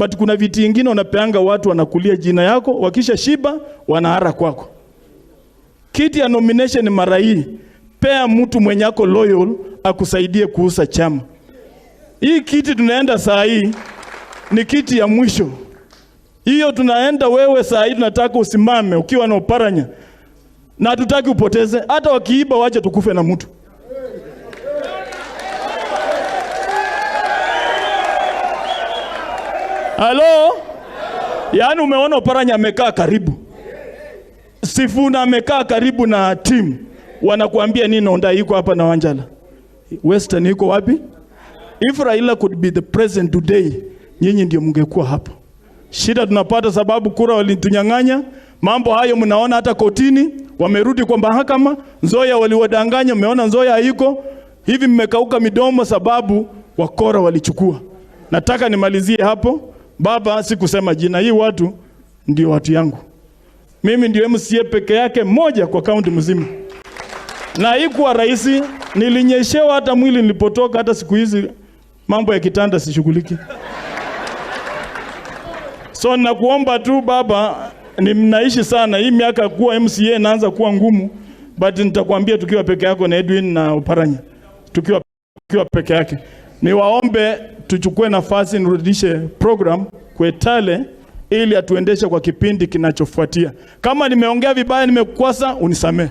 But kuna viti ingine unapeanga watu wanakulia jina yako, wakisha shiba wanahara kwako. Kiti ya nomination mara hii, pea mtu mwenye ako loyal akusaidie kuuza chama. Hii kiti tunaenda saa hii ni kiti ya mwisho. Hiyo tunaenda wewe saa hii tunataka usimame ukiwa na Oparanya. Na hatutaki upoteze, hata wakiiba wache tukufe na mtu. Halo? Yaani umeona Oparanya amekaa karibu. Sifuna amekaa karibu na team. Wanakuambia nini? Onda iko hapa na Wanjala. Western iko wapi? If Raila could be the president today, nyinyi ndio mngekuwa hapo. Shida tunapata sababu kura walitunyang'anya. Mambo hayo mnaona hata kotini, wamerudi kwa mahakama. Nzoia waliwadanganya, mmeona Nzoia haiko. Hivi mmekauka midomo sababu wakora walichukua. Nataka nimalizie hapo. Baba, sikusema jina hii, watu ndio watu yangu. Mimi ndio MCA peke yake moja kwa kaunti mzima. Na haikuwa rahisi, nilinyeshewa hata mwili nilipotoka, hata siku hizi mambo ya kitanda sishughuliki. So nakuomba tu baba, ni mnaishi sana hii miaka kuwa MCA inaanza kuwa ngumu, but nitakwambia tukiwa peke yako na Edwin na Oparanya, tukiwa peke yake. Niwaombe tuchukue nafasi nirudishe program Kwetale ili atuendeshe kwa kipindi kinachofuatia. Kama nimeongea vibaya, nimekwasa, unisamee.